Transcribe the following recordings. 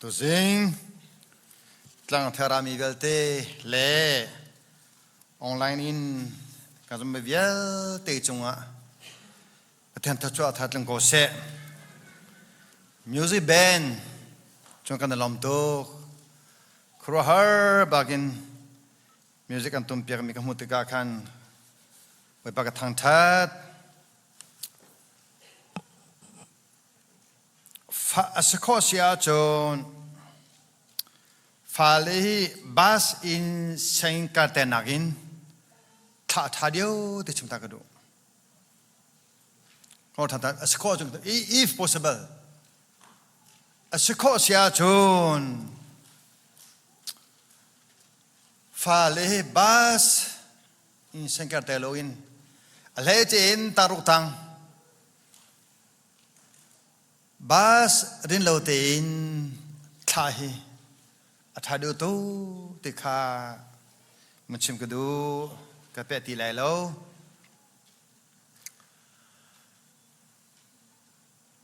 Tuzing tlangthera mi vialte le online in kan zummi vialte cungah Pathian thluachuah tha tling ko seh. Music band cung kan i lawm tuk. Khuaruahhar bakin music an tum piakmi ka hmuh tikah khan Bawipa ka thangṭhat. Fa a si khawh si ahcun fale hi bus in sianginn kalter nakin thlah ṭha deuh ti chim ta ka duh. A si khawh ahcun if possible a si khawh si ahcun fale hi bus in sianginn kalter loin a hleice in taruk tang Bus rin lo tein thlah hi a ṭha deuh tuk ti kha mun chim ka duh ka peh ti lai lo.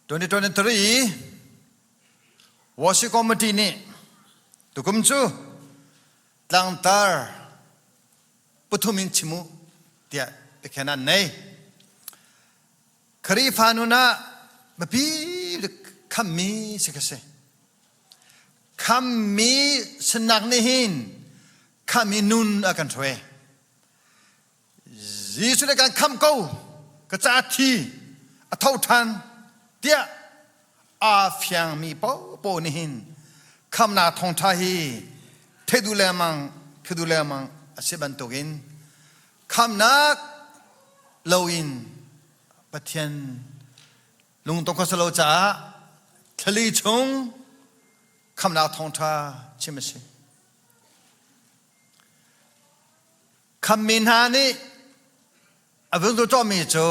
2023 Worship Committee nih tukum cu tlangtar pathum in chim u tiah biakhiahnak an nei. Khrihfa nun ah biapi khammi si ka si. Khammi sinnak nih hin khammi nun a kan hruai. Jesuh nih kan khamh ko, ka ca thi a tho ṭhan tiah aa fiangmi paohpaoh nih hin khamnak thawngṭha hi theih duh lengmang, theih duh lengmang a si bantukin Khamnak loin Pathian lungtong kha si lo caah thlali chung khamnak thawngṭha chim a si. Khammi hna nih a vun tuahmi cu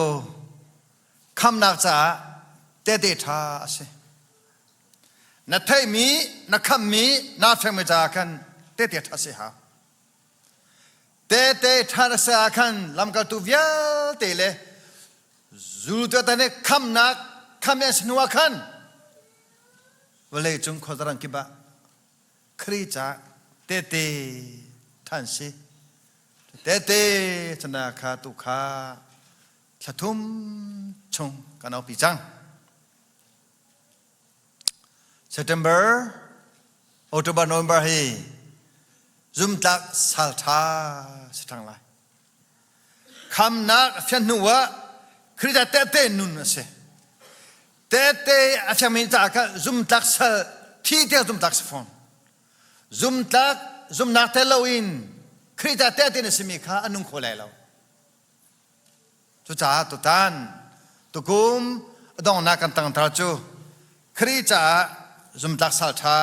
khamnak caah tehte ṭha a si. Na theihmi, na khammi, naa fengmi caah khan tehte ṭha si hau. Tehte ṭhan a si ah khan lamkaltu vialte le zultu hna nih khamnak kham an si hnuah khan vawleicung khuazarang kip ah Khrih caah tehte ṭhan si. Tehte cana kha tu kha thla thum chung kan aupi cang. September, October, November hi zumtlak salṭha si ṭhang lai. Khamnak a fian hnu ah Khrih tehte nun a si. Tehte a fiangmi caah kha zumtlak sal thi tiang zumtlak si fawn. Zumtlak zumnak tel loin Khrih tehte na simi kha a nung kho lai lo. Cucaah tutan tukum a donghnak kan tangtar cu Khrih caah zumtlak sal ṭha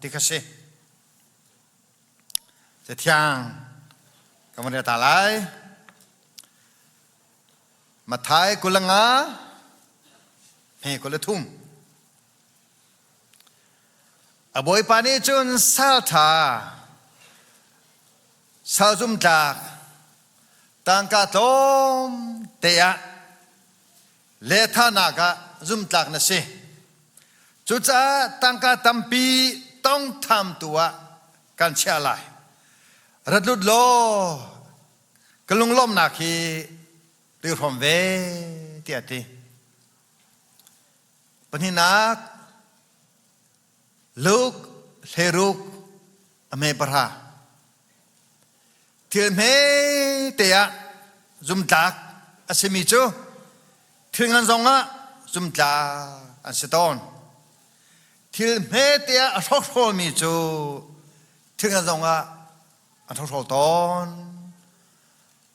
ti kha si. Cathiang kan van rel ta lai. Matthai 25 hme 23. A bawipa nih cun sal ṭha sal zumtlak tangka tlawm te ah lehthahnak ah zumtlak na si. Cucaah tangka tampi tongthamtu ah kan chiah lai. Rat lut law ka lunglawmhnak hi ri hrawm ve tiah a ti. Pahnihnak Luke hleiruk a hme pahra. Thil hme te ah zumtlak a simi cu thil ngan zong ah zumtlak an si tawn. Thil hme te ah a hrokhrawlmi cu thil ngan zong ah an hrokhrawl tawn.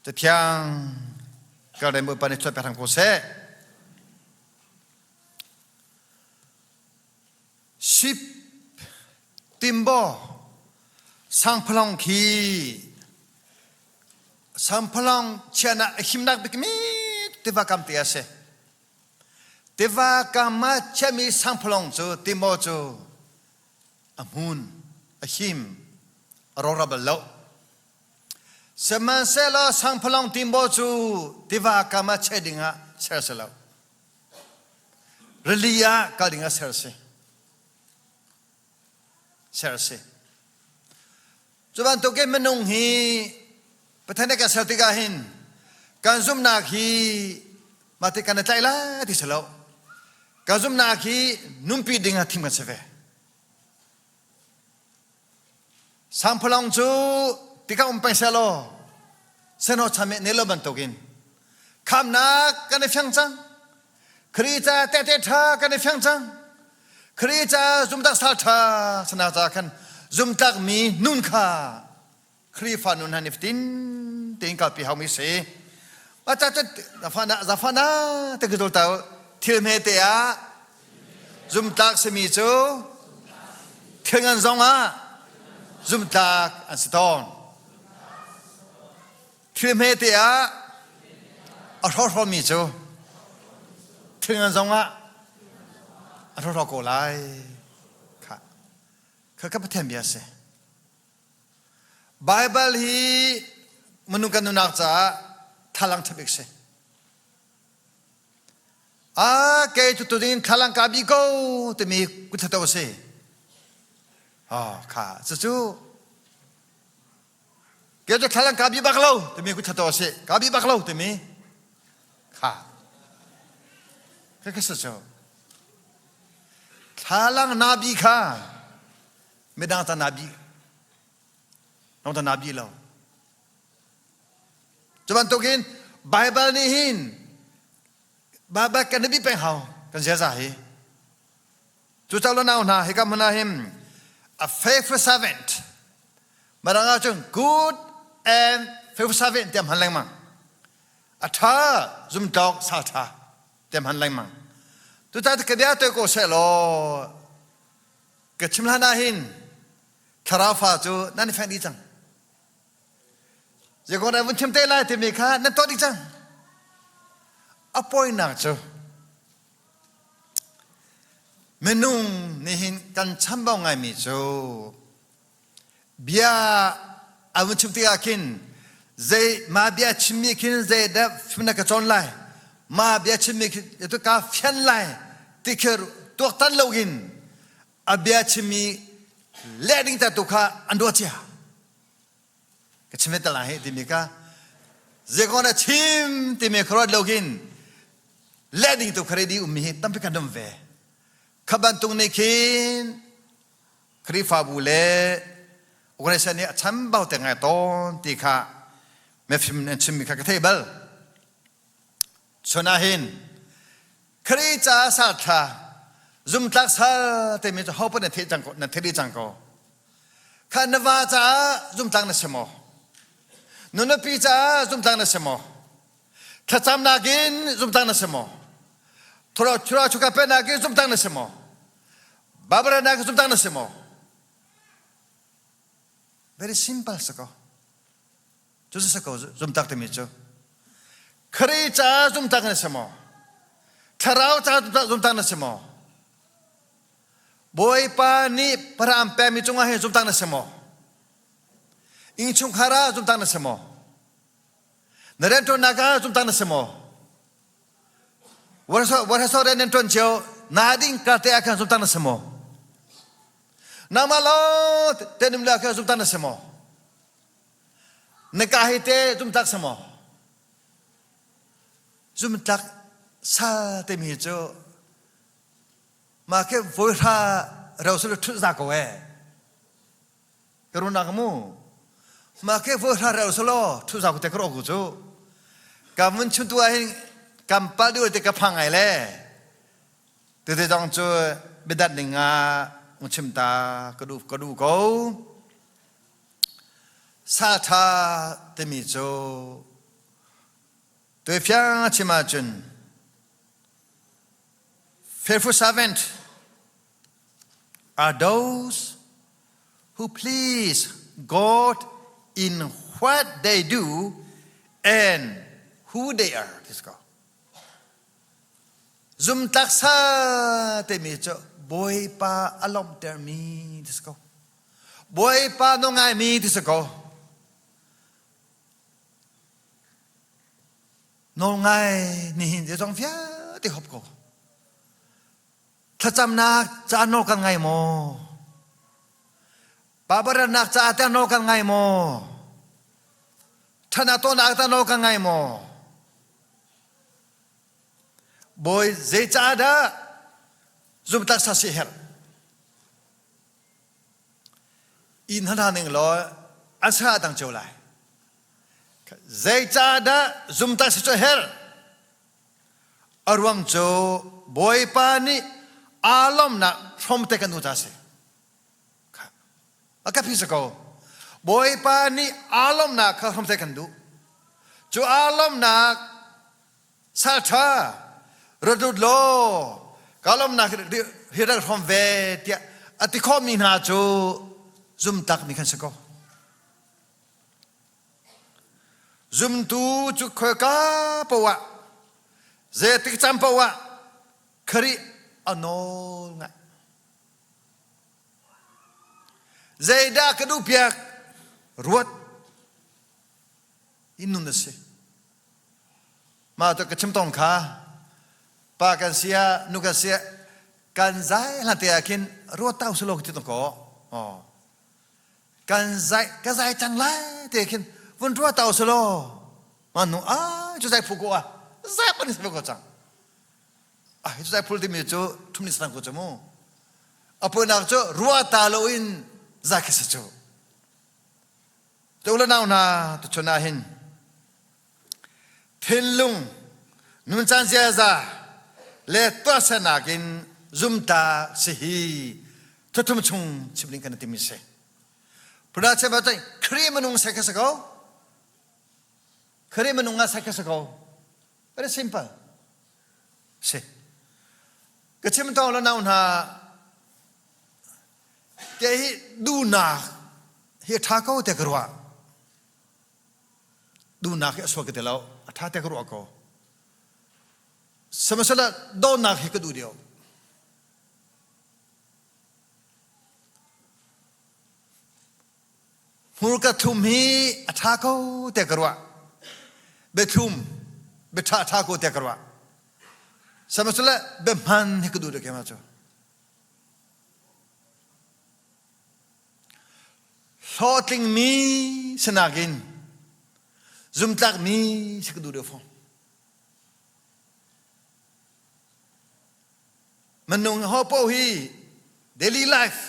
Cathiang kan Bawipa nih chuah pek ko seh. Sip timbaw sangphalawng khi sangphalawng chiahnak a himnak bikmi tiva kam te a si. Tiva kam ah chiahmi sangphalawng cu timbaw cu a hmun, a him, a rawra bal lo. Sihmanhsehlaw sangphalawng timbaw cu tiva kam ah chiah dingah ser si lo. Rili ah kal ding ah ser si. Ser a si. Cu bantukin minung hi Pathian nih kan ser tikah hin kan zumhnak hi mah ti kan i tlaih lai ti si lo. Kan zumhnak hi nunpi ding ah thim kan si ve. Sangphalawng cu tikah um peng sehlaw senho cham ne lo bantukin khamnak kan i fiang cang. Khrih ca tehte ṭha kan i fiang cang. Khrih ca zumtak sal ṭha sana ca khan zumtlakmi nun kha Khrihfa nun han iftin tein kalpi haumi si. Aca cu zafana zafana te ka zul tau thil hme te ah zumtlak simi cu thil ngan zong ah zumtlak an si tawn. Thil hmete ah a hrawhrawmi cu thil ngan zong ah a hrawhraw ko lai. Kha kha ka Pathian bia si. Baibal hi minung kan nunnak caah thalang ṭha bik si. A kei cu tuzing thlalang ka bi ko timi kuthato si. Oh, kha cucu Kei cu thlalang kaa bi bak lo timi ku thataw si. Kaa bi bak lo timi kha. Ka ka cu. Thlalang na bi kha midang ta na bi. Nong ta na bi lo. Cu bantukin Bible nih hin Bible kan bi peng hau kan ziaza hi. Cu lo nau hna hika hmun ah hin a faithful servant Mirang ah cun good and faithful servant tiah hman lengmang. A ṭha zumtlawk sal ṭha tiah hman lengmang. Tutan ka bia toi ko seh law ka chim hlan ah hin thlarau fa cu nan i feng dih cang. Zei kong dah vun chim te lai timi kha nan tuah dih cang. A poinak cu Minung nihin kan chambau ngaimi cu bia a vun chim tikah khin zei ma bia chimmi khin zei dah na ka cawn lai ma bia chimmi khin tu ka fian lai ti khi tuaktan loin a bia chimmi leh ding ta tu kha an ruah cia ka chim ve tal hi timi ka zeikong na chim timi khuaruat lo khin leh ding tu khare di ummi hi tampi kan um ve kha bantuk nih khin Khrihfabu le organization nih a chambau te ngai tawn ti kha mefim an chimmi kha ka thei bal chun ah hin Khrih ca sal thla zumtlak sal timi cu ho paoh na theih cang ko na theih dih cang ko Kha na va caah zumtlak na si maw? Na nupi caah zumtlak na si maw? Thlacamnak in zumtlak na si maw? Thura chuka penak in zumtlak na si maw? Barbara nak in zumtlak na si maw? Very simple si ko. Cu si ko zumtak timi cu. Khrih caah zumtak na si maw? Thlarau caah zumtak na si maw? Bawipa nih para an pekmi cungah hin zumtak na si maw? Innchungkhar ah zumtak na si maw? Na rianṭuannak ah zumtak na si maw? Warsaw rian nan ṭuan cio na ding karte ah khan zumtak na si maw? Nangmah lo tenum le ah khan zumtak na si maw? Na ka hi te zumtak si maw? Zumtlak sal timi cu Mah khi voihra reu sul ṭhut za ko ee. Ka runak mu. Mah khi voihra reu sulaw ṭhut za ko te ka ro ku cu. Ka mun chun tu ah hin kam pal deuh te ka phang ai le. Tete zong cu biadat ning ah ung chim ta ka du ka du ko. Sa ṭha timi cu tuifiang chim ahcun Faithful servant are those who please God in what they do and who they are. This go. Zumtlak sa timi cu Bawipa a lawmhtermi ti si ko. Bawipa nawl ti si ko. Nawlngai nihin zeizong vialte hop ko. Thlacamnak caan nawl kan ngai maw? Pa baratnak caah teh nawl kan ngai maw? Ṭhan ah tuahnak tah nawl kan ngai maw? Bawi zeicaah dah zumtlak sa si herh? Inn hna ning law an sa dang cio lai. Zeicah dah zumtlak si cu herh? A ruang cu Bawipa nih aa lawmnak hrawmte kan nu ta si. A ka phi ko. Bawipa nih aa lawmnak kha hrawmte kan duh. Cu aa lawmnak salṭha rat lut law ka lawmnak hi rak hrawm ve tiah a ti khawhmi hna cu zumtakmi kan si ko. Zumtu cu khoika paoh ah zeitik caan paoh ah Khrih a nawl ngai. Zeidah ka duhpiak? Ruat in nun a si. Mah tu ka chim tong kha pa kan sia nu kan sia kan zai hlan te ah khin ruat ta usilo ti tong ko. Oh. Kan zai ka zai cang lai te khin vun ruat ta usilo. Ma nu a cu zai phu ko a zai pan is ko cang. A hi cu zai phul timi cu thum ni sang ko cu mu. A puinak cu ruah ta loin zai khi si cu. Tu le nau hna tuchun ah hin thinlung nuncan ziaza le tuahsernak in zumta si hi thuthum chung chim ding kan timi si. Puna cheba tai Khrih minung sai kha si ko. Khrih minung ah sai kha si ko. Very simple. Si. Ka chim tawng le nau hna ke hi duhnak hi a ṭha ko te ka ruah. Duhnak hi a sual ka ti lo. A ṭha te ka ruah ko. Sihmanhsehlaw dawtnak hi ka duh deuh. Hmurka thlum hi a ṭha ko tiah ka ruah. Biathlum, biaṭha a ṭha ko tiah ka ruah. Sihmanhsehlaw biahman hi ka duh deuh keimah cu. Hlawhtlingmi sinak in zumtlakmi si ka duh deuh fawn. Minung ho paoh hi daily life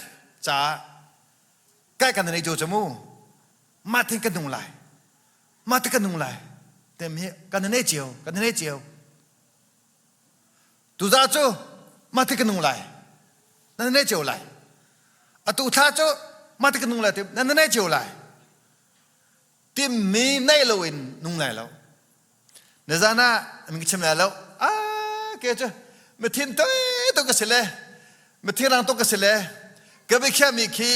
caah kai kan nei cu mu mah tin kan nung lai mah ti kan nung lai tem hi kan nei cio kan nei cio tuza cu mah ti kan nung lai nan nei cio lai atu thla cu mah ti kan nung lai tim nan nei cio lai timmi nei loin nung lai lo Nizan ah min ka chim lai lo. Ah, ke cu mithin toi to ka si le mithin rang to ka si le ka biakhiahmi khi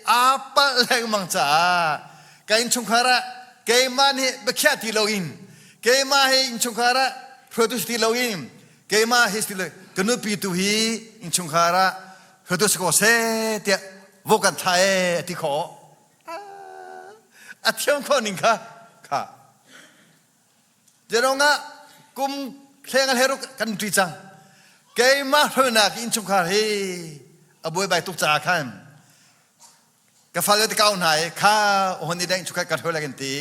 aa palh lengmang caah ka innchungkhar ah keimah nih biakhiah ti loin keimah hi innchungkhar ah hruaitu si ti loin keimah hi si lo ka nupi tu hi innchungkhar ah hruaitu si ko seh tiah vo kan thla e ti khawh a thiam khawh ning kha kha Jerong ah kum hleng heruk kan ṭi cang. Keimah hruainak innchungkhar hi a buaibai tuk caah khan ka fale te kau hna i kha hon i deng chukhat ka hruai lai kan ti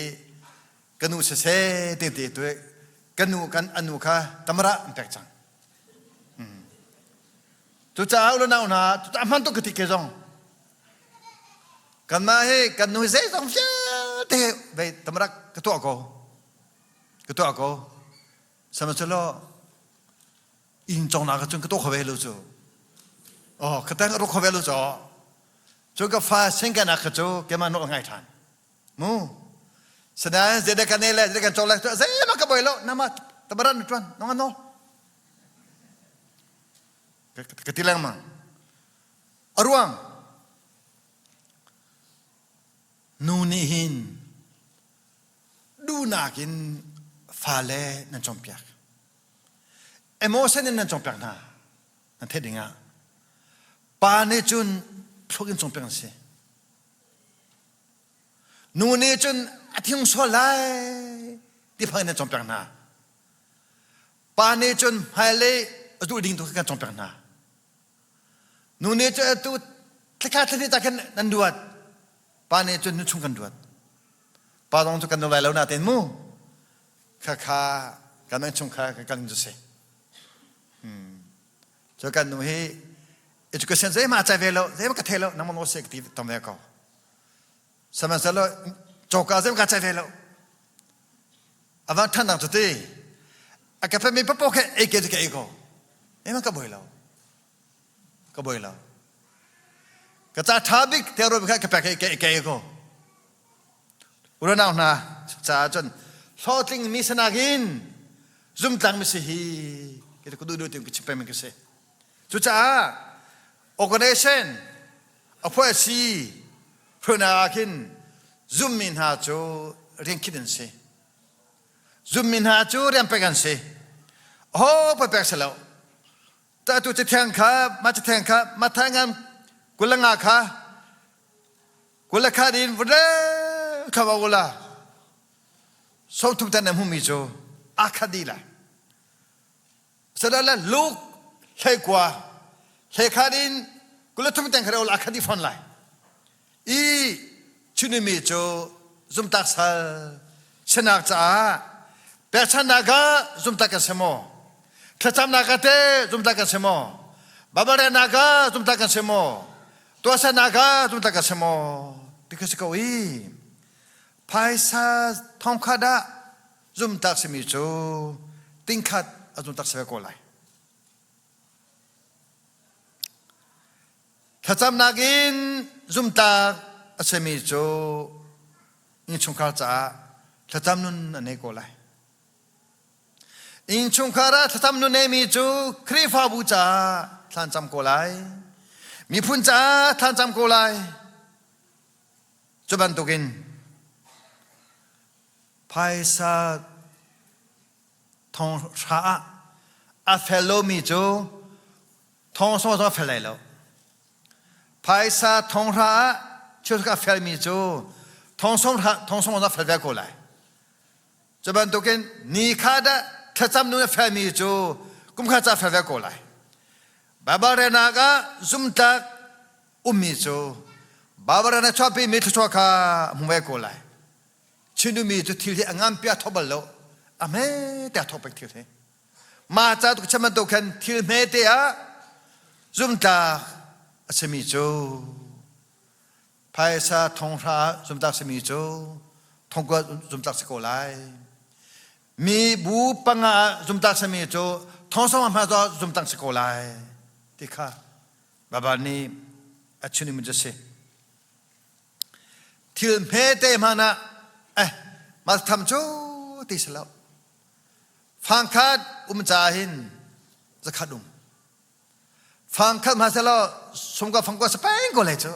ka nu siseh te te tu ka nu kan anu kha tamara an pek cang. Cucaah u le nau hna cucaah hman tuk ka ti ke zong Kanmah hi kan nu zeizong vialte vei tamrak ka tuah ko. Ka tuah ko. Sihmanhsehlaw inn congnak ah cun ka tuah kho ve lo cu. Oh, ka tang ru kho ve lo cu. Cu ka fa sengkan ah kha cu keimah nawl ngai ṭhan. Mu. Sinain zeidah kan ei le zeidah kan cawk le zeimah ka boi lo nama tabaran tuan nong ano. Ka ti lengmang. A ruang nu nih hin duhnak in fale nan cawnpiak. Emotion in nan cawnpiak hna. Nan theih ding ah. Pa nih cun thluak in cawnpiak an si. Nu nih cun a thing sual lai ti phang in nan cawnpiak hna. Pa nih cun hmailei a duh ding tu kha kan cawnpiak hna. Nu nih cu atu thlakhat thlahnih ta khin nan ruat. Pa nih cun nu chung kan ruat. Pa zong cu kan nu lai lo natein mu. Khakha kan chung kha kan cu si. Cu kan nu hi education zeihmah a cai ve lo, zeihmah ka thei lo, nangmah nawl si ka ti tam ve ko. Sihmanhsehlaw coka zeihmah ka cai ve lo. A van thannak cu ti a ka pemi papo khe ei ke cu ka ei ko. Zeihmah ka buai lo. Ka buai lo. Ka ca tha bik te ro kha ka pek i ka ei ko. Unau hna caah cun hlawhtling mi sanak in zumtlang mi si hi ka duh duh ti ka chim peng ka si. Cucaah organization a phuah si hruainak ah khin zummi hna cu rian khinh an si. Zummi hna cu rian pek an si. Aho pek si lo. Ta tu cathiang kha ma cathiang kha ma thangan kulanga kha kulakha din vule kha ula so thum tan hmu mi cu akha di la sadala luk hlei kwa hlei kha din kula thum tan kha ula akha di fon lai i chunimi cu zumtak sal sinak caah pekchannak ah zumtak kan si maw thlacamnak ah teh zumtak kan si maw babalrenak ah zumtak kan si maw tuahsernak ah zumtak kan si maw ti kha si ko i phaisa thongkhat ah zumtak simi cu tingkhat a zumtak si ve ko lai Thlacamnak in zumtlak a simi cu innchungkhar caah thlacam nun a nei ko lai. Innchungkhar ah thlacam nun neimi cu Khrihfabu caah thla an cam ko lai. Miphun caah thla an cam ko lai. Cu bantukin phaisa thong hra ah a fel lomi cu thong sawng zong a fel lai lo. Phaisa thong hra ah thil a felmi cu thong sawng thong sawng zong a fel ve ko lai. Cu bantukin ni kha dah thlacam nu a felmi cu kum kha ca fel ve ko lai. Baibal relnak ah zumtlak ummi cu Baibal relnak chuahpi mi thluachuah kha hmu ve ko lai. Chinumi cu thil hi a nganpi a thawk bal lo. A hme te a thawk pek thil hi. Mah ca tuk chan bantuk khan thil hmete ah zumtlak a simi cu phaisa thonghra zumtlak simi cu thongkua zumtlak si ko lai. Mi bu panga ah zumtlak simi cu thongsong hma zumtlak si ko lai ti kha Baba nih a chim mi cu si. Thil hmete hmanh ah eh mah tham cu ti si lo. Fangkhat um ca hin zakhat um. Fangkhat hma selaw sumka fangkua sa peng ko lai cu.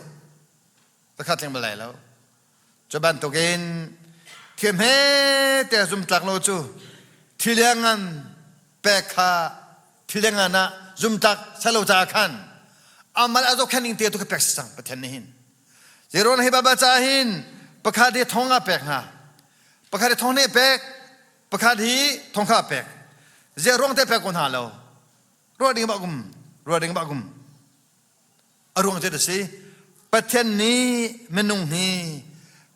Zakhat tling bal lai lo. Cu bantukin thil hme te zum tlak lo cu thil ngan pek kha thil ngan ah zum tlak selo ca khan amal a zohkhenh ning te tu ka pek si cang Pathian nih hin. Zeron hi baba ca hin pakhat hi thong a pek hna. Pakhat hi thong nih pek Pakhat hi thongkha pek. Ziah ruang te pek ko hna lo. Ruah ding bak um. Ruah ding bak um. A ruang cu si. Pathian nih minung hi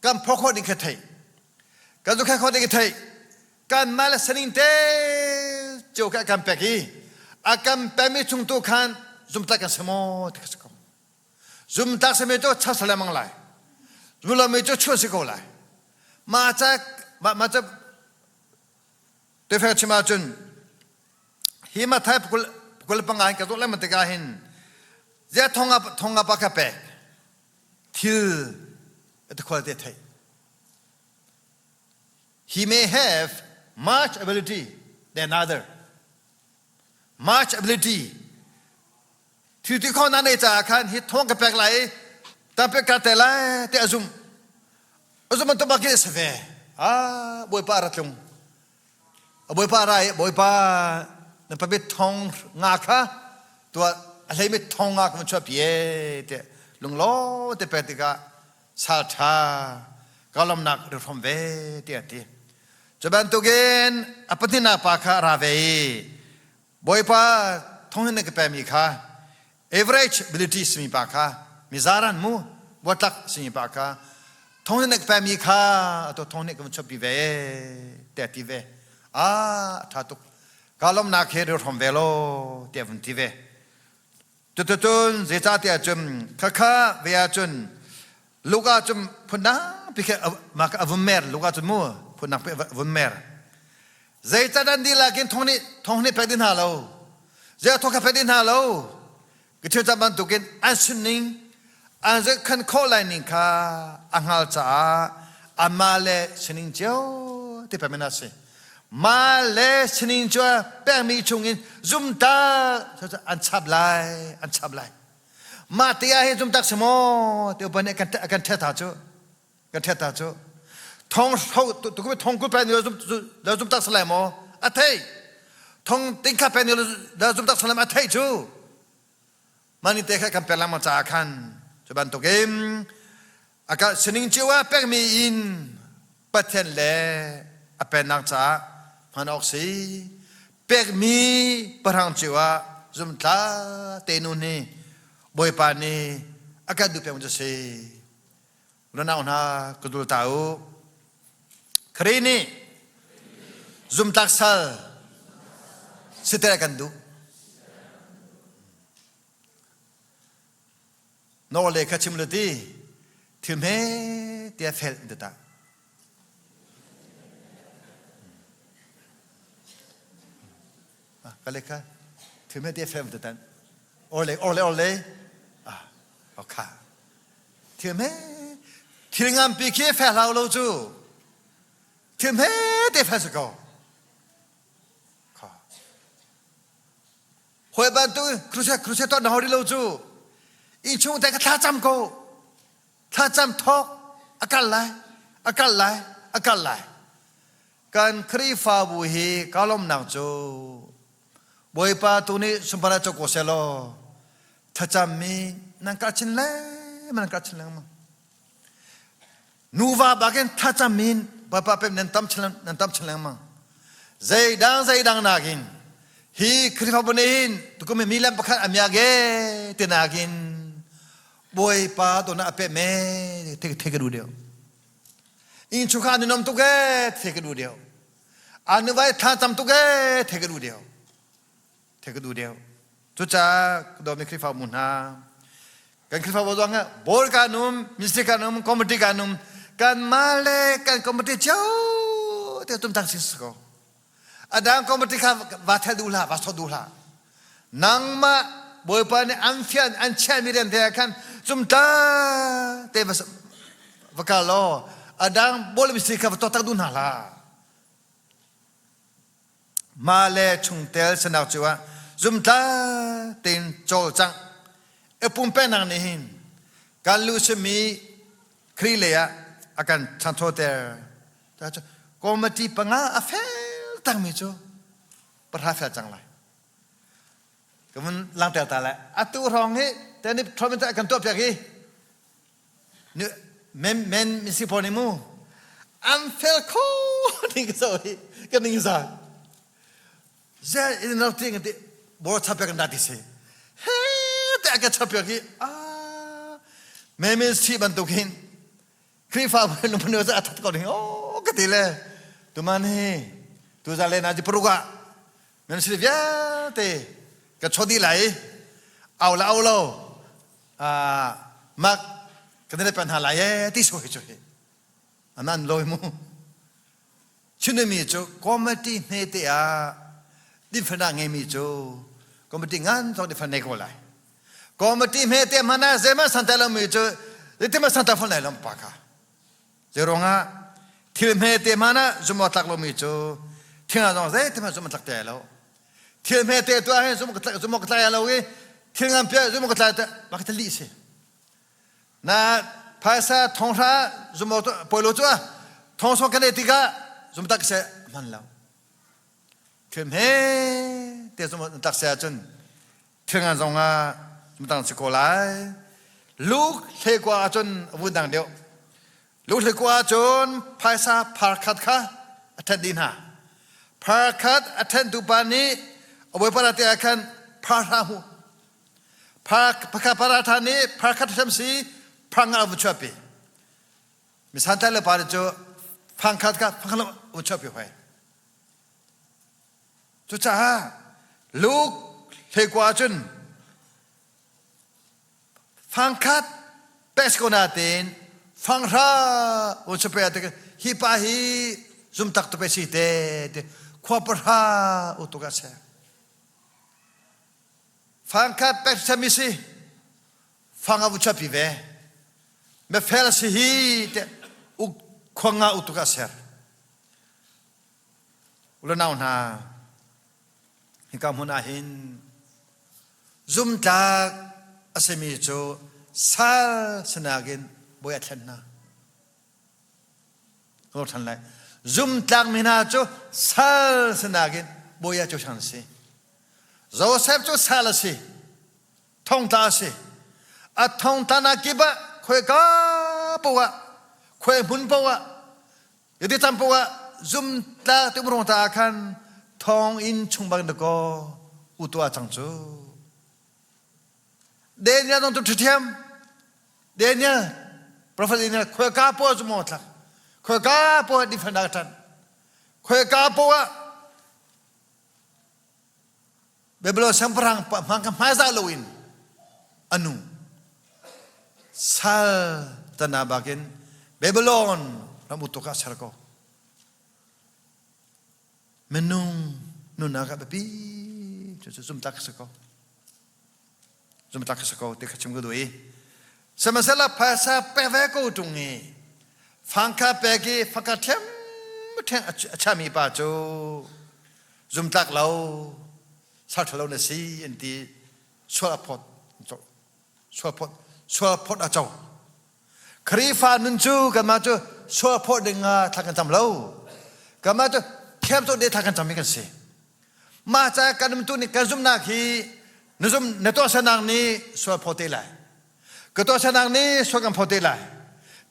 kan phawk khawh ding kha theih. Kan zu khawh ding kha theih. Kan mah le saning te cio kha kan pek i a kan pemi chung tu khan zumtlak kan si maw ti kha si ko. Zumtlak sami cu chas lengmang lai. Zulami cu chuah si ko lai. Mah ca mah ca tefek chim ahcun hi Mathai 25 hin ka zoh lengmang tikah hin zia thong thong pa ka pek thil ti khual te theih he may have much ability than other much ability Thil ti kho na nei caah khan hi thawng ka pek lai i tampi ka te lai ti a zum. A zum bantuk bak khi a si ve. Ah, Bawipa ra tlung. A Bawipa ra i Bawipa na pabit thong nga kha tua a hleimi thong nga ka van chuah pi e ti lunglaw te pek tikah sal tha ka lawmnak ri hrom ve ti a ti. Cu bantukin a pahnihnak pa kha a ra ve i Bawipa thawng na ka pemi kha average ability simi pa kha mizaran mu buatlak simi pa kha. Thong nih na ka pekmi kha atu thong nih ka vun chuahpi ve tiah ti ve. Ah, a ṭha tuk. Ka lawmhnak he ril hrawm ve law tiah vun ti ve. Cuticun zeicahtiah cun khakha ve ahcun Luka cun phundang pi khi mah a vun mer Luka cun mu phundang pi a vun mer. Zeicah an dihlak in thong nih thong nih pek dih hna lo. Zei thong kha pek dih hna lo. Ka thil cang bantukin an sinning an zohkhan khawh lai ning kha a hngal caah amah le sining cio ti pek a si. Mah le sining cu pekmi chungin zumtak an chap lai an chap lai. Mah te ah hin zumtak si maw ti upa nih kan ṭhet ta cu kan ṭhet ta cu thong thong kul pe ni lo zumtak si lai maw a thei thong ting kha pe ni lo zumtak si lai a thei cu mani te kha kan pek lengmang caah khan cu bantukin aka sining cio ah pekmi in Pathian le a pennak caah hman awk si pekmi pahrang cio ah zumtla te nu nih Bawipa nih a kan duh peng cu si Unau hna ka dul ta u. Khrih nih zumtlak sal siter kan duh. Nor le kha chim le ti thil hme tia fel in ta. Ka le kha thil hme tia fel in ta. Or le or le or le ah okha. Thil hme thil nganpi khi fe hlau lo cu thil hme te fe si ko. Kha. Hoi bantuk crusade crusade tuah na hori lo cu inn chung te ka thla cam ko. Thla cam thawk a kal lai a kal lai a kal lai. Kan Khrihfabu hi ka lawmnak cu Bawipa tu nih sunparnak co ko seh law thlacammi nan kal chin lengmang nan kal chin lengmang. Nuva bakin thlacam in Bawipa pem nan tam chin nan tam chin lengmang. Zeidang zeidang nakin hi Khrihfabu nih hin tukum mi lam pakhat a miak e ti nakin Bawipa dawtnak a pek me the the ka duh deuh. Innchungkhar nan nuam tuk ee the ka duh deuh. An nuvai thla cam tuk ee the ka duh deuh. The ka duh deuh. Cucaah dawmi Khrihfabu hna kan Khrihfabu zong ah board kan um, ministry kan um, committee kan um, kan mah le kan committee cio te tum tang sin ko. Adang committee kha va thel duh hlah, va sot duh hlah. Nangmah Bawipa nih an fian an chiahmi rian te ah khan cumta te va va kal law adang board ministry kha va tuah tak duh hna hlah. Mah le chungtel sanak cu ah zumtla tein cawlcangh i pumpeknak nih hin kan lu simi Khrih lei ah a kan ṭhangṭhoter. Committee panga a fel tangmi cu pahra fel cang lai. Ka vun langter ta lai. Atu hrawng hi tani Trump kan tuah piak hi men men misi pawl nih mu an fel kho ding ka so hi ka ning za ze in rak ti ti bor chapek kan da ti si he te ka chapek hi a men men si bantuk hin Khrihfa lungphun cu a that ko ding oh ka ti le tuman hi tu za le na ji paruka men si vialte ka chodi lai au la au lo mak kan le pan hna lai e ti so hi chu hi anan loi mu chinami cu committee hme te ah dinfana ngei mi cu committee ngan zong dinfana nei ko lai committee hme te mana zema santa lo mi cu zetima santa fon lai lam pa kha zeruangah thil hme te mana zumo tlak lo mi cu thil zong zeitima zum tlak te lo thil hme te tu ah hin zum ka tlai zum ka tlai lo i thil ngan pia zum ka tlai te ma ka li si na phaisa thonghra zum poi lo chu thong so ka le tikah zum tak se man lo thil hme te zum tak se ahcun thil ngan zong ah zum tang si ko lai luk hle kwa ahcun vun dang deuh luk hle kwa ahcun phaisa phar khat kha a ṭhen dih hna phar khat a ṭhentu pa nih a bawipa te ah khan phar hra hmu phar pakhat para ṭha nih phar khat hrem si phar nga va chuahpi. Mi santlai le pa cu fangkhat kha fangkhat lo un chuahpi hoi. Cucaah Luke hleikua cun fangkhat pes ko natin fanghra un chuahpi ah hi pa hi zumtak tu pe si te te khua pahra utuk a se. Fangkhat pek sami si fang a vu chuahpi ve. Mefel si hi te uk khuanga utuk a ser. Ulanau hna hika hmun ah hin zumtlak a simi cu sal sinakin bawi a thlen hna. Ka ṭhan lai. Zumtlak mi hna cu sal sinakin bawi ah cu ṭhan si. Joseph cu sal a si. Thongtla a si. A thongtla nak kip ah khuaika paoh ah khuai hmun paoh ah yati cam paoh ah zumtlak ti umrong ta ah khan thong inn chung bang dakaw u tuah cang cu. Daniel zong cu ṭhathiam. Daniel, Prophet Daniel, khuaika poah cu maw tlak. Khuaika poah defend a ṭan. Khuaika poah Babylon siangpahrang hmang kha hmaizah loin anu sal tana bakin Babylon ram utuk ah ser ko. Minung nunnak ah biapi cu cu zumtlak si ko. Zumtlak si ko ti kha chim ka duh i sihmanhsehlaw phaisa pek ve ko ṭung i fangkha pek i fangkha ṭhiam ṭhiam a chami pa cu zumtlak lo sal ṭhalo na si an ti sual a phawt sual phawt sual phawt a co Khrihfa nun cu kanmah cu sual phawt ding ah thla kan cam lo kanmah cu thiam cawh de thla kan cam mi kan si Mah ca kan umtu nih kan zumhnak hi na zum na tuahsernak nih sual phaw te lai. Ka tuahsernak nih sual kan phaw te lai.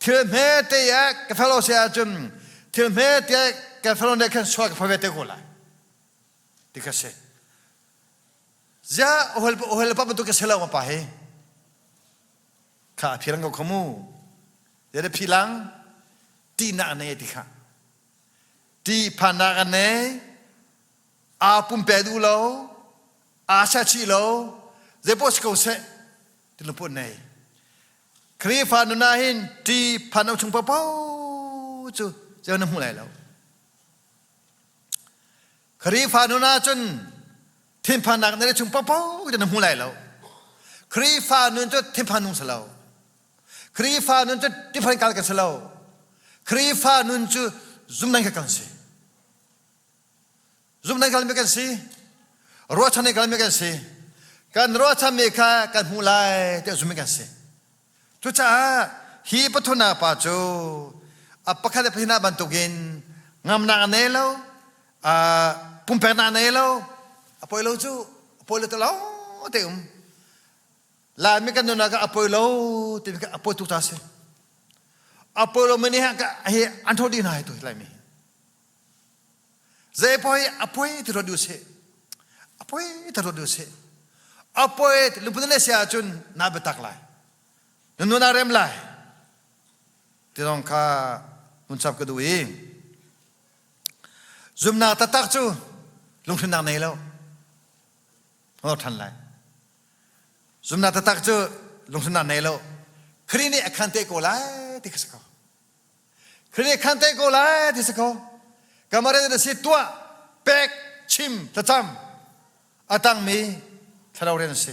Thil hme te ah ka fel si ahcun thil hme te ka fel ne khan sual ka phaw ve te ko lai. Ti kha si. Zia ohel ohel pa bantuk ka si lo ma pa hi. Kha philang ko khamu. Zia philang ti nak ne ti kha. Ti phannak an nei aa pumpe duh lo aa serchih lo zeipoh si ko seh ti lungput nei Khrihfa nun ah hin ṭi phan chung paohpaoh cu ceu na hmu lai lo Khrihfa nun ah cun thinphannak na chung paohpaoh cu na hmu lai lo Khrihfa nun cu thinphan nung si lo Khrihfa nun cu different kal kan si lo. Khrihfa nun cu zumnai kha kan si. Zumnai kalmi kan si. Ruahchan kalmi kan si. Kan ruahchanmi kha kan hmu lai tiah zummi kan si. Cucaah hi pathumnak pa cu a pakhat le pahnihnak bantukin ngamnak a nei lo, pumpeknak a nei lo, a poi lo cu a poi lo te lo te um. Laimi kan nunnak ah a poi lo timi kha a poi tuk ta si. A poi lo mi nih hi an tho dih hna hi tu Laimi. Zei poi a poi ti ruat duh sih. A poi ti ruat duh sih. A poi lungput le sia ahcun naa biatak lai. Na nun ah rem lai. Ti zong kha hun chap ka duh i zumnak taktak cu lunghrinnak nei lo. Ngor ṭhan lai. Zumnak taktak cu lunghrinnak nei lo. Khrih nih a khan te ko lai ti kha si ko. Khrih nih a khan te ko lai ti si ko. Kamare na si tuah, pek, chim, thlacam a tangmi thlarau rian a si.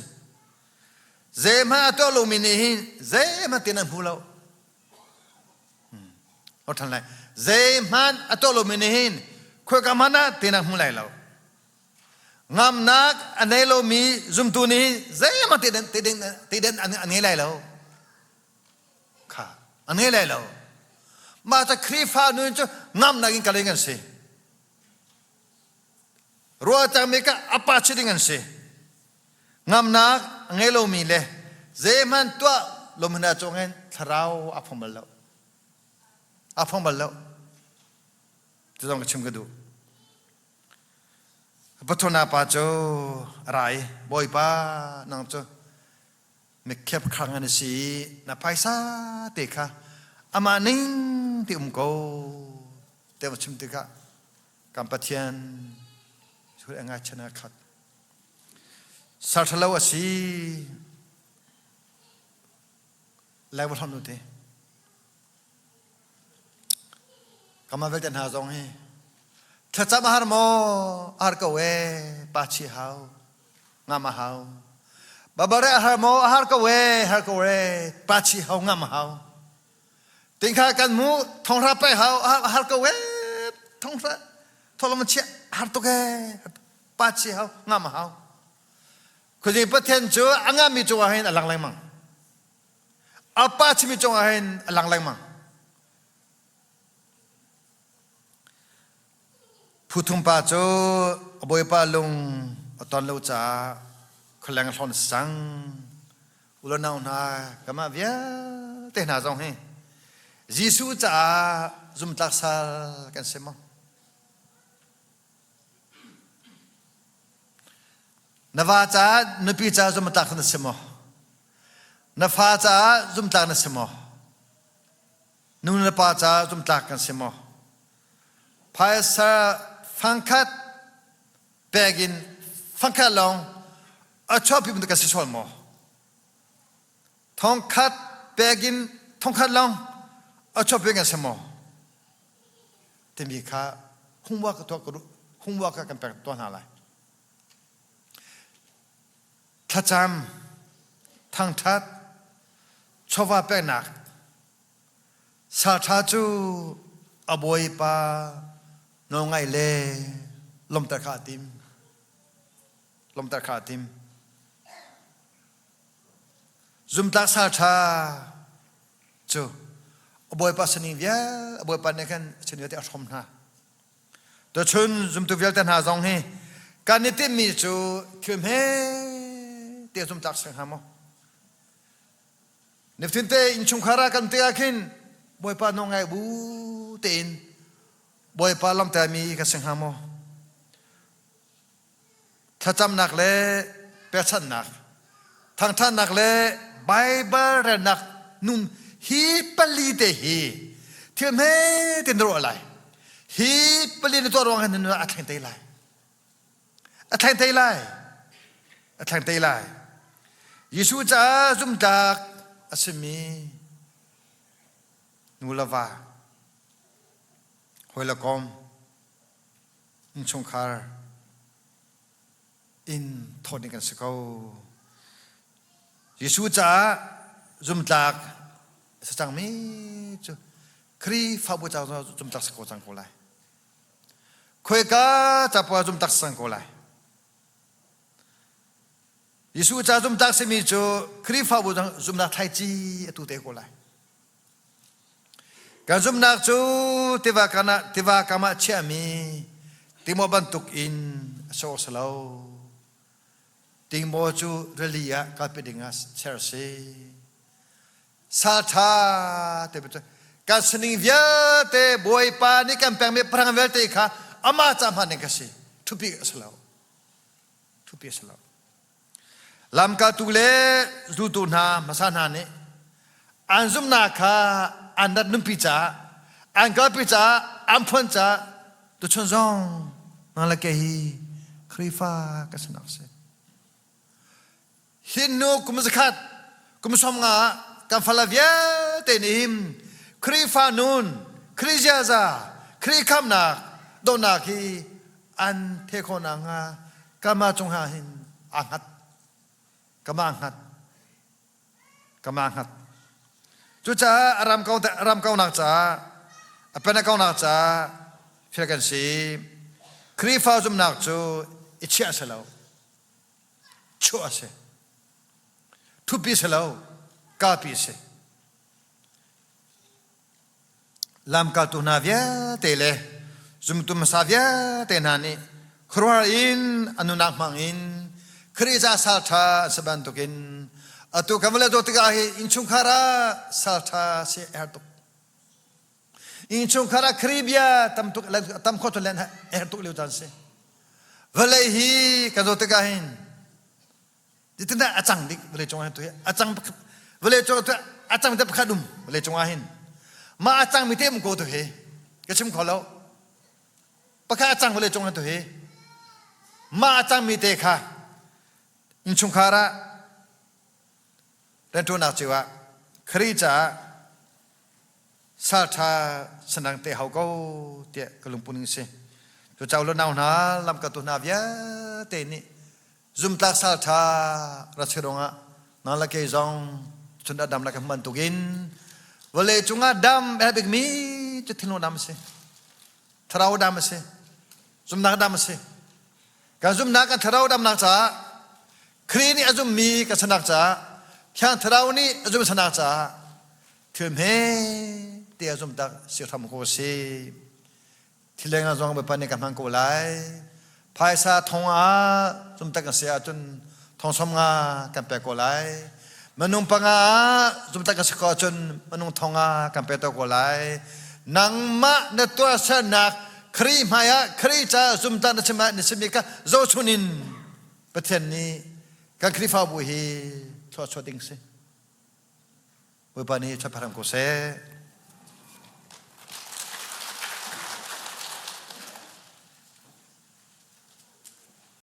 Zeihmanh a tuah lomi nih hin zeihmanh tin an hmu lo. Or ṭhan lai. Zeihmanh a tuah lomi nih hin khuaika hmanh ah tin an hmu lai lo. Ngamnak a nei lomi zumtu nih zeihmanh teiden an ngei lai lo. Kha an ngei lai lo. Mah ca Khrihfa nun cu ngamnak in kal ding an si. Ruahcangmi ka a pa chi ding an si. Ngamnak a ngei lomi le zeihmanh tuah lo hmanh ah cungin thlarau a phong bal lo. A phong bal lo. Cu zong ka chim ka duh. Pathumnak pa cu a ra i Bawipa nang cu mikhep khang an si i na phaisa te kha amah ning ti um ko te va chim tikah kan Pathian cu a ngaichan a khat. Sal ṭhalo a si. Lai va hlonh u te. Kama vialte hna zong hi thlacam a har maw? A har ko ee. Pa chi hau. Ngam a hau. Babare a har maw? A har ko ee. Har ko ee. Pa chi hau ngam a hau. Tingkha kan mu thonghra pe hau a har ko ee. Thonghra tholom chia har tuk ee. Pa chi hau ngam a hau. Khuazing Pathian cu a ngami cungah hin a lang lengmang. A pa chimi cungah hin a lang lengmang. Phuthum pa cu a bawipa lung a ton lo caah khualeng a hlawn sang. Ulonau hna kamah vialte hna zong hi Jesuh caah zumtlak sal kan si maw? Na va caah nupi caah zumtlak na si maw? Na fa caah zumtlak na si maw? Nu le pa caah zumtlak kan si maw? Phaisa fangkhat pek in fangkhat lawng a chuahpi bantuk kan si sual maw? Thongkhat pek in thongkhat lawng a chuahpi kan si maw? Timi kha homework ka tuah ka duh homework ka kan pek tuah hna lai. Thlacam, thangṭhat, chawva peknak, salṭha cu a bawipa nawlngaih le lawmhter kha a tim. Lawmhter kha a tim. Zumtlak salṭha cu a bawipa sining vial a bawipa nih khan a sin vialte a hrawm hna. Tuchun zumtu vialte hna zong hi kan i timhmi cu thil hme te zumtlak si hnga maw? Nifatin te innchungkhar ah kan te ah khin Bawipa nawl ngai bu tein Bawipa lamtermi kan si hnga maw? Thlacamnak le pekchanhnak, thangṭhatnak le Baibal relnak nun hi pali te hi thil hme te na ruah lai. Hi pali na tuah ruang hin na nun a thleng te lai. A thleng te lai. A thleng te lai. Jesuh caah zumtlak a simi nu le va, hawi le kom, innchungkhar in thawt ding kan si ko. Jesuh caah zumtlak a si cangmi cu Khrihfabu caah zumtlak si ko cang ko lai. Khuaika ca poah zumtlak si cang ko lai. Jesuh caah zumtlak simi cu Khrihfabu zumnak thlaici atu te ko lai. Kan zumhnak cu tiva kam ah, tiva kam ah chiahmi tingmaw bantuk in a si awk si lo. Tingmaw cu rili ah kalpi ding ah ser a si. Sal ṭha te kan sining vialte Bawipa nih kan pekmi parang vialte kha amah ca hman ding ka si. Thupi a si lo. Thupi a si lo. Lamkaltu le zultu hna hmasa hna nih an zumhnak kha an rat nunpi caah an kalpi caah an phuan caah tuchun zong nang le kei hi Khrihfa ka sinak si. Hi hnu kum zakhat kum som nga ah kan fala vialte nih hin Khrihfa nun, Khrih ziaza, Khrih khamnak, dawtnak hi an the khawh nakhnga kanmah cungah hin aa hngat. Kamah hngat. Kamah hngat. Cucaah a ram kau ram kaunak caah a pen a kaunak caah fial kan si. Khrihfa zumhnak cu i chiah si lo. Chuah a si. Thupi si lo. Kapi a si. Lamkaltu hna vialte le zumtu hmasa vialte hna nih khuaruahhar in an nunnak hmang in Khrih ca salṭha an si bantukin atu kan vawlei dawt tikah hi innchungkhar ah salṭha si a herh tuk. Innchungkhar ah Khrih bia tam tuk tam khawh len a herh tuk lio caan si. Vawlei hi kan dawt tikah hin Zeitindah a cang dik vawlei cungah hin tu hi a cang vawlei cung a cang te pakhat um vawlei cungah hin. Mah a cangmi te um ko tu hi ka chim kho lo. Pakhat a cang vawlei cung tu hi mah a cangmi te kha innchungkhar ah rianṭuannak cio ah Khrih caah salṭha sanang te hau ko tiah ka lungpun ning si. Cu cau lo nau hna lamkaltu hna vialte nih zumtlak salṭha ra si ruangah nang le kei zong chun a dam le ka bantukin vawlei cungah dam a bikmi cu thinlung dam a si. Thlarau dam a si. Zumnak dam a si. Kan zumnak kan thlarau damnak caah Khrih nih a zummi kan sanak caah Thiang Thlarau nih a zum sanak caah thil hme te a zum tak si hram ko si. Thil leng ah zong Bawipa nih ka hmang ko lai. Phaisa thong ah zum tak kan si ahcun thong som nga kan pek ko lai. Minung panga ah zum tak kan si ko ahcun minung thong ah kan pek ko lai. Nangmah na tuahsernak Khrih hmai ah Khrih ca zumtak na chim ah na chimmi kha zohchun in Pathian nih kan Khrihfabu hi thluachuah ding si. Bawipa nih ṭhat ko seh.